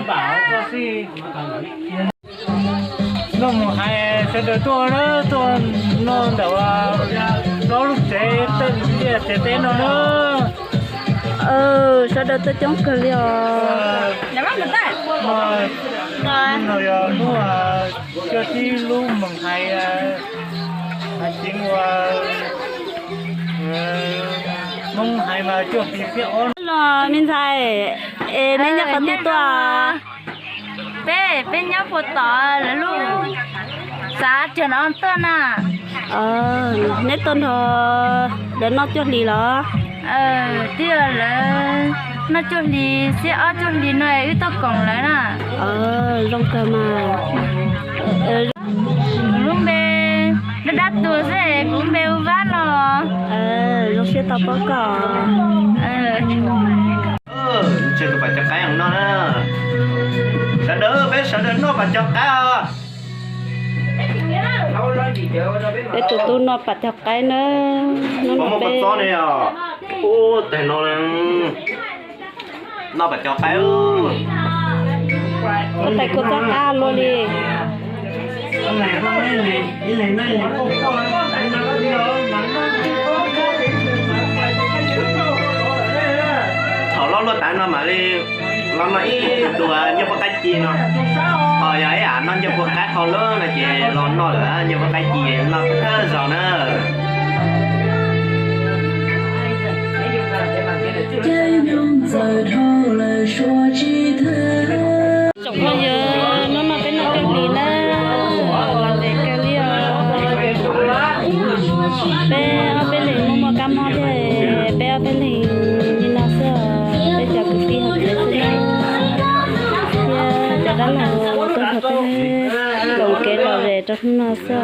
Npam koj xij. Noj mus hais sawv daws tuaj na, tuaj noj ntawm plaub lub tsev, tej liaj tsev teb no na. Sawv daws tuaj coob kawg li os. No yog hnub cuaj tsib lub moos hais, hais tseev uas Hmoob hais mas cuaj hli xiab ob. Los me ntxhais, es neb nyob qhov twg tuaj? Peb, peb nyob puag tom lawv lub xav cog no tuaj na. Neb tuaj nrog lawv noj cuaj hlis los? Twb yog lawv noj cuaj hlis xiab ob cuaj hlis no wb tuaj koom lawv na. Zoo kawg mas. Kuv lub npe dab dab tuag xwb, kuv lub npe ua Vab los. Zoo siab tau paub koj. Ntshe tus pam cov qaib no na. Sawv daws, peb sawv daws noj pam cov qaib os. Peb tus tub noj pam cov qaib na. Hnub no peb ub tes no noj pam cov qaib. Ua tais kua txob qab luaj li. Thaum loj luaj tav no mam li los noj ib tug ncej puab qaib ci no. Ho yog ib yam noj ncej puab qaib hau lawm no ces los noj lawm ncej puab qaib ci no thawj zaug na. Tsoom phooj ywg, hnub no peb noj cuaj hlis na, los ntev kawg li os. Peb ob peb leeg muaj muaj kab mob thiab, peb ob peb leeg li no xwb os, peb cov kwv tij hauv tsev xwb na. Thiab cov dab laug tuaj nrog peb koom kev lom zem rau hnub no xwb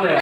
os.